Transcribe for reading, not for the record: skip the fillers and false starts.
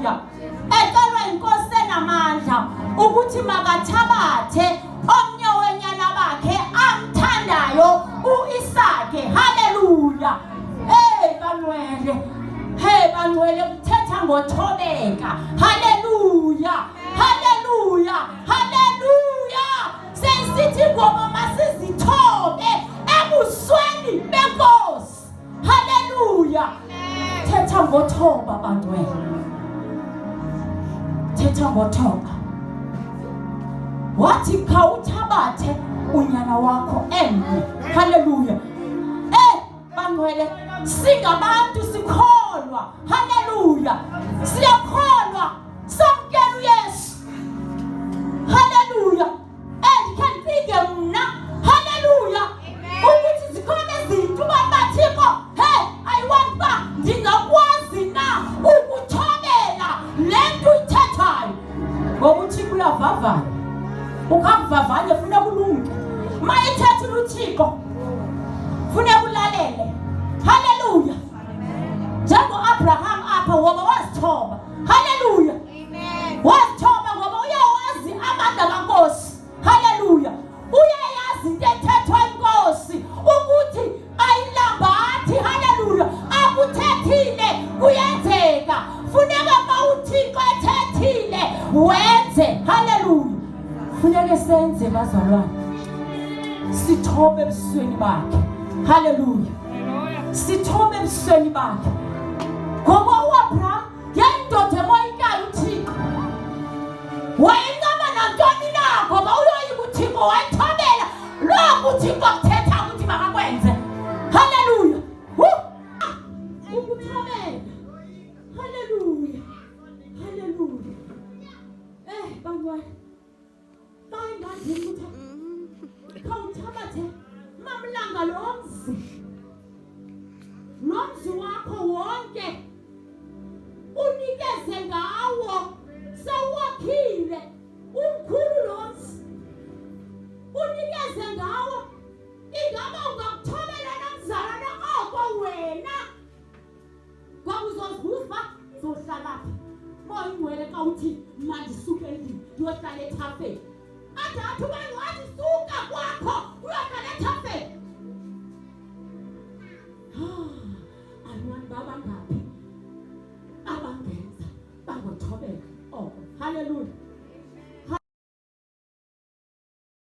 Haleluya. Ecelwa inkosi enamandla ukuthi makathabathe omnye wenyana bakhe amthandayo uIsake. Haleluya. Hey bangcwele. Hey bangcwele kuthetha ngothobeka. Haleluya. Haleluya. Haleluya. Sesithi ngoba masizithobe ebusweni benkosi. Haleluya. Thetha ngothoba bangcwele. Thetha ngothoba. Wathi khawuthabathe unyana wakho emnye. Haleluya. Eh bangcwele singabantu sikholwa. Haleluya. Siyakholwa samkela uYesu. Haleluya. And can think mna. Haleluya. Ukuthi zikhona izinto uba bathixo, hey, I want uba ndingakwazi na ukuthobela le nto uyithethayo. Ngoba uThixo uyavavanya. Ukhakuvavanye funeka ulunge. Ma ethethile uThixo funeka ulalele. Haleluya. Njengo-Abraham apha ngoba wazithoba. Haleluya. Wazithoba ngoba uyawazi amandla kaNkosi. Haleluya. Uyayazi into ethethwa inkosi ukuthi ayilambathi. Haleluya. Akuthethile kuyenzeka. Funeka uma uThixo ethethile wenze. Haleluya. Funeke senze bazalwane. Sithobe ebusweni bakhe. Haleluya. Sithobe ebusweni bakhe. Ngoba uAbraham Yayindoda emoyikayo uThixo. Wayencama nantoni na ngoba uyoyika uThixo, wayethobela lokhu uThixo akuthetha ukuthi makakwenze. Haleluya. Ukuthobela. Haleluya. Haleluya. Eh bantwana. Bayingadini ukuthi khawuthabathe mamlanga lo mzi. Lo mzi wakho wonke unikeze ngawo sewuwakhile.